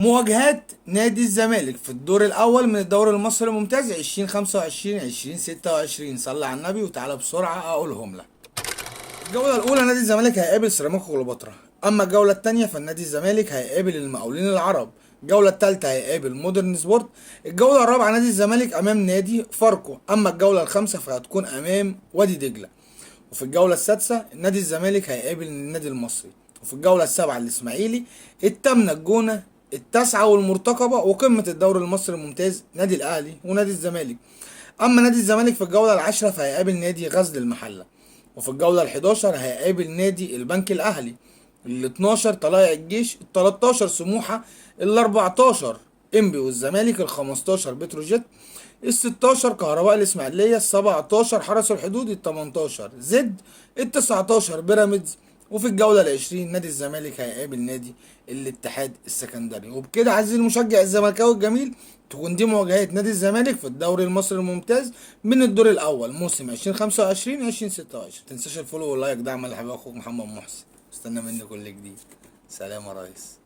مواجهات نادي الزمالك في الدور الاول من الدوري المصري الممتاز 2025 2026. صلى على النبي وتعالى بسرعة اقولهم لك. الجولة الاولى نادي الزمالك هيقابل سيراميكا كليوباترا. اما الجولة الثانية فالنادي الزمالك هيقابل المقاولين العرب. الجولة الثالثة هيقابل مودرن سبورت. الجولة الرابعة نادي الزمالك امام نادي فاركو. اما الجولة الخامسة فهتكون امام وادي دجله. وفي الجولة السادسة نادي الزمالك هيقابل النادي المصري. وفي الجولة السابعة الاسماعيلي، الثامنة الجونه، التاسعة والمرتقبه وقمة الدوري المصري الممتاز نادي الاهلي ونادي الزمالك. اما نادي الزمالك في الجولة العاشرة فهيقابل نادي غزل المحلة. وفي الجولة ال11 هيقابل نادي البنك الاهلي. ال12 طلائع الجيش، ال13 سموحه، ال14 انبي والزمالك، ال15 بتروجيت، ال16 كهرباء الاسماعيلية، ال17 حرس الحدود، ال18 زد، ال19 بيراميدز. وفي الجولة ال20 نادي الزمالك هيقابل نادي الاتحاد السكندري. وبكده عزيزي المشجع الزملكاوي الجميل تكون دي مواجهات نادي الزمالك في الدوري المصري الممتاز من الدور الاول موسم 2025 2026. متنساش ال follow وال like دعم لحبيب اخوك محمد محسن. استنى مني كل جديد. سلام يا ريس.